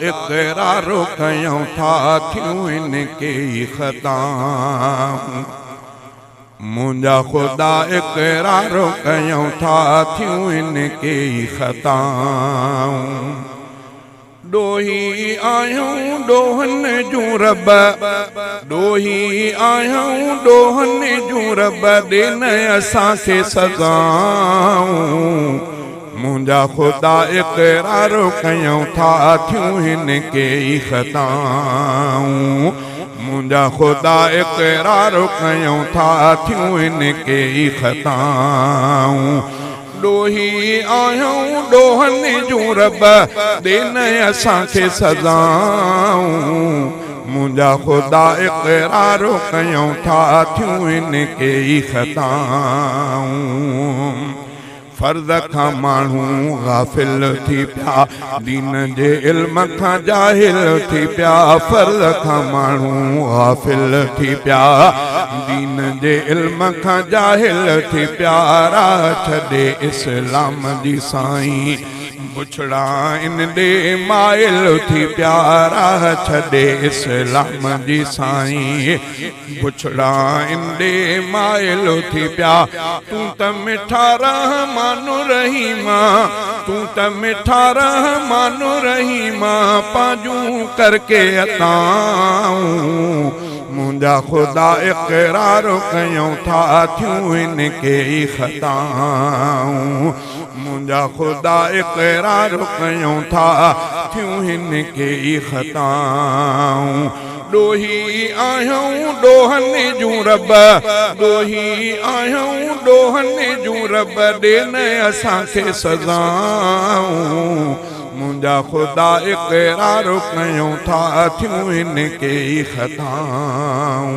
اقرار ڪيون ٿا ٿيون هن ڪيئي خطائون. منهنجا خدا اقرار ڪيون ٿا ٿيون هن ڪيئي خطائون. ڏوهي آهيون ڏوهن جون رب، ڏوهي آهيون ڏوهن جون رب ڏي نه اسان کي سزائون. منهنجا خدا اقرار ڪيون ٿا ٿيون هن ڪيئي خطائون. منهنجا خدا اقرار ڪيون ٿا ٿيون هن ڪيئي خطائون. ڏوهي آهيون ڏوهن جون رب ڏي نه اسان کي سزائون. منهنجا خدا اقرار ڪيون ٿا ٿيون هن ڪيئي خطائون. فرض کان ماڻهو غافل ٿي پيا، دين جي علم کان جاهل ٿي پيا. فرض کان ماڻهو غافل ٿي پيا، دين جي علم کان جاهل ٿي پيا. راهه ڇڏي اسلام جي سائين، بڇڙا ان ڏي مائل ٿي پيا. راهه ڇڏي اسلام جي سائين، بڇڙا ان ڏي مائل ٿي پيا. تون ته مٺا رحمان رحيما، تون ته مٺا رحمان رحيما، پنهنجون ڪر ڪي عطائون. منهنجا خدا اقرار ڪيون ٿا ٿيون هن ڪيئي خطائون. منهنجا خدا اقرار ڪيون ٿا ٿيون هن ڪيئي خطائون. ڏوهي آهيون ڏوهن جون رب، ڏوهي آهيون ڏوهن جون رب ڏي نه اسان کي سزائون. منهنجا خدا اقرار ڪيون ٿا ٿيون هن ڪيئي خطائون.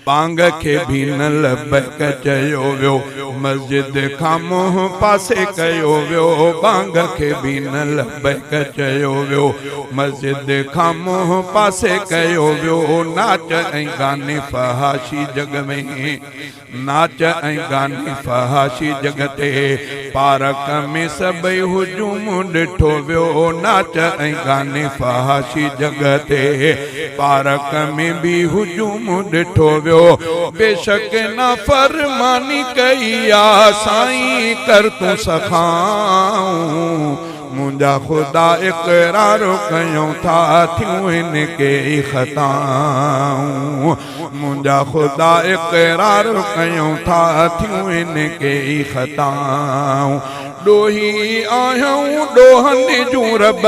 ٻانگ کي به نه لبيڪ چيو ويو، مسجد کان منهن پاسي ڪيو ويو. ٻانگ کي به نه لبيڪ چيو ويو، مسجد کان منهن پاسي ڪيو ويو. ناچ ۽ گاني فحاشي جڳ ۾، ناچ ۽ گاني فحاشي جڳ تي، پارڪ ۾ سڀئي هجوم ڏٺو ويو. ناچ ۽ گاني فحاشي جڳ تي، پارڪ ۾ به هجوم ڏٺو ويو. بيشڪ نافرماني ڪئي آ سائين ڪر تون سخائون. منهنجا خدا اقرار ڪيون ٿا ٿيون هن ڪيئي خطائون. منهنجا خدا اقرار ڪيون ٿا ٿيون هن ڪيئي خطائون. ڏوهي آهيون ڏوهن جون رب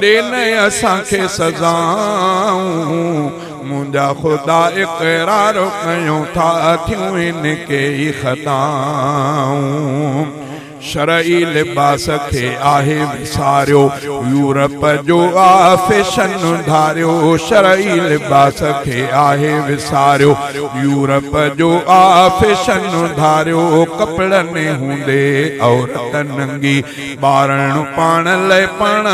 ڏي نه اسان کي سزائون. منهنجا خدا اقرار ڪيون ٿا ٿيون هن ڪيئي خطائون. شرعي لباس کي آهي وساريو، يورپ جو آ فيشن ڌاريو. شرعي لباس کي آهي وساريو، يورپ جو آ فيشن ڌاريو. ڪپڙن هوندي عورت ننگي، ٻارڻ پاڻ لئه پاڻ آ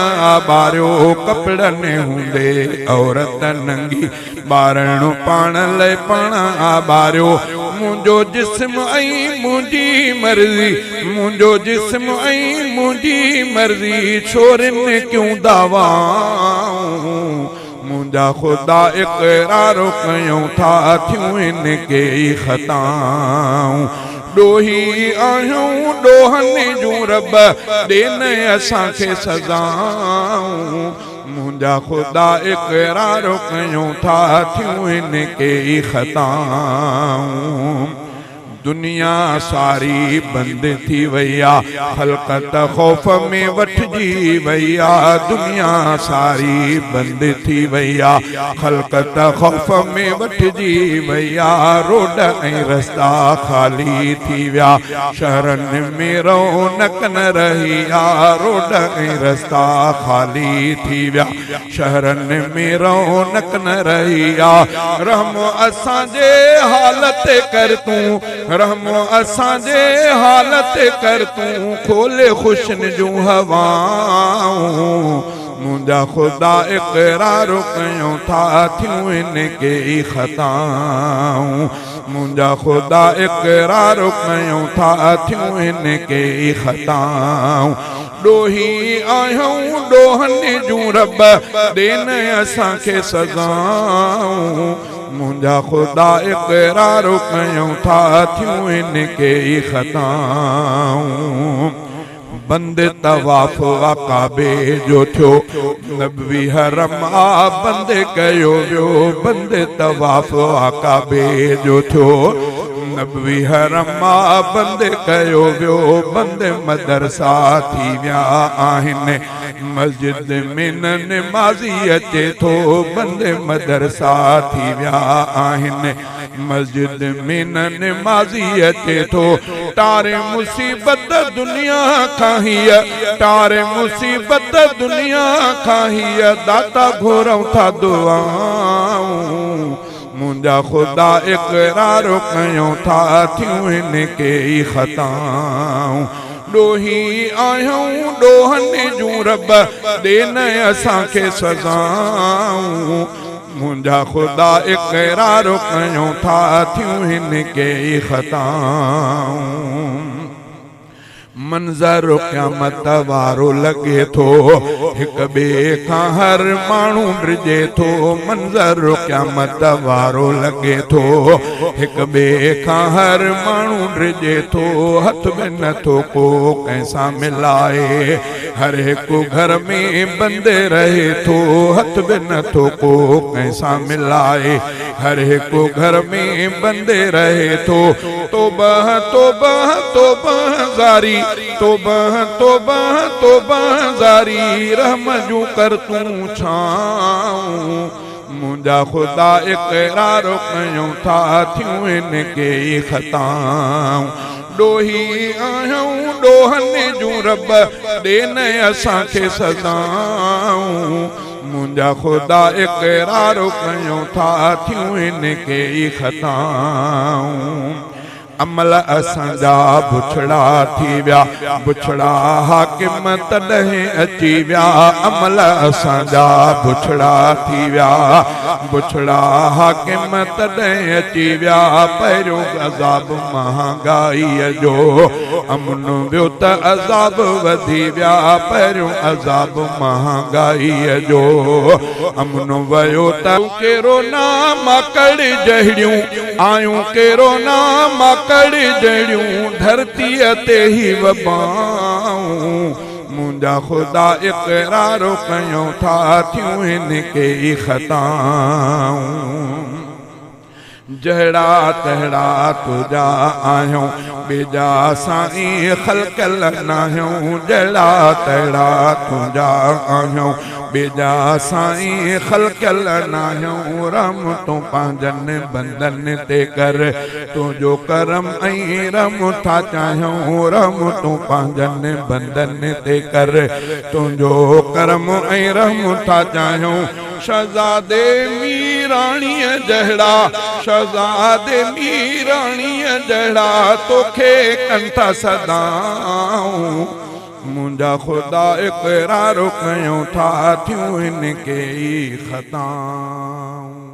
ٻاريو. ڪپڙن هوندي عورت ننگي، ٻارڻ پاڻ لئه پاڻ آ ٻاريو. منهنجو جسم ۽ منهنجي مرضي، منهنجو جسم ۽ منهنجي مرضي، ڇورين ڪيون دعوائون. منهنجا خدا اقرار ڪيون ٿا ٿيون هن ڪيئي خطائون. ڏوهي آهيون ڏوهن جون رب ڏي نه اسان کي سزائون. منهنجا خدا اقرار ڪيون ٿا ٿيون هن ڪيئي خطائون. دنيا ساري بند ٿي وئي آ، خلقت خوف ۾ وٺجي وئي آ. دنيا ساري بند ٿي وئي آ، خلقت خوف ۾ وٺجي وئي آ. روڊ ۽ رستا خالي ٿي ويا، شهرن ۾ رونق نه رهي آ. روڊ ۽ رستا خالي ٿي ويا، شهرن ۾ رونق نه رهي آ. رحم اسان جي حال تي ڪر تون، رحم اسان جي حال تي ڪر تون، کولي خوشين جون هوائون. منهنجا خدا اقرار ڪيون ٿا ٿيون هن ڪيئي خطائون. منهنجا خدا اقرار ڪيون ٿا ٿيون هن ڪيئي خطائون. ڏوهي آهيون ڏوهن جون رب ڏي نه اسان کي سزائون. منهنجا خدا اقرار ڪيون ٿا ٿيون هن ڪيئي خطائون. بند طواف آ ڪعبي جو ٿيو نبوي حرم آ بند ڪيو ويو بند طواف آ ڪعبي جو ٿيو نبوي حرم آ بند ڪيو ويو بند مدرسا ٿي ويا آهن مسجد ۾ نه نمازي اچي ٿو بند مدرسا ٿي ويا آهن مسجد ۾ نه نمازي اچي ٿو ٽاري مصيبت دنيا کان هيء ٽاري مصيبت دنيا کان هيء داتا گهرون ٿا دعائون منهنجا خدا اقرار ڪيون ٿا ٿيون هن ڪيئي خطائون ڏوهي آهيون ڏوهن جون رب ڏي نه اسان کي سزائون منهنجا خدا اقرار ڪيون ٿا ٿيون هن ڪيئي خطائون. منظر قيامت وارو لڳي ٿو هڪ ٻئي کان هر ماڻهو ڊڄي ٿو منظر قيامت وارو لڳي ٿو هڪ ٻئي کان هر ماڻهو ڊڄي ٿو هٿ به نٿو ڪو ڪنهن سان ملائي هر هڪ گهر ۾ بند رهي ٿو هٿ به نٿو ڪو ڪنهن سان ملائي هر هڪ گهر ۾ بند رهي ٿو توبه توبه توبه زاري توبه توبه توبه زاري رحم جون ڪر تون ڇانئون منهنجا خدا اقرار ڪيون ٿا ٿيون هن ڪيئي خطائون ڏوهي آهيون ڏوهن جون رب ڏي نه اسان کي سزائون منهنجا خدا اقرار ڪيون ٿا ٿيون هن ڪيئي خطائون عمل اسان جا بڇڙا ٿي ويا بڇڙا حاڪم تڏهن اچي ويا عمل اسان جا بڇڙا ٿي ويا بڇڙا حاڪم تڏهن اچي ويا پهريون عذاب مهانگائيء جو امن ويو ته عذاب وڌي ويا پهريون عذاب مهانگائيء جو امن ويو ته. ڪيرونا ماڪڙ جهڙيون آيون ڪيرونا ماڪڙ جهڙيون ڌرتيء تي هي وبائون منهنجا خدا اقرار ڪيون ٿا ٿيون هن ڪيئي خطائون. جهڙا تهڙا تنهنجا آهيون ٻيجا سائين خلقيل ناهيون جهڙا تهڙا تنهنجا آهيون ٻيجا سائين خلقيل ناهيون رحم تون پنهنجن بندن تي ڪر تنهنجو ڪرم ۽ رحم ٿا چاهيون رحم تون پنهنجن بندن تي ڪر تنهنجو ڪرم ۽ رحم ٿا چاهيون. شهزادي ميراڻيء جهڙا، شهزادي ميراڻيء جهڙا، توکي ڪن ٿا صدائون. منهنجا خدا اقرار ڪيون ٿا، ٿيون هن ڪيئي خطائون.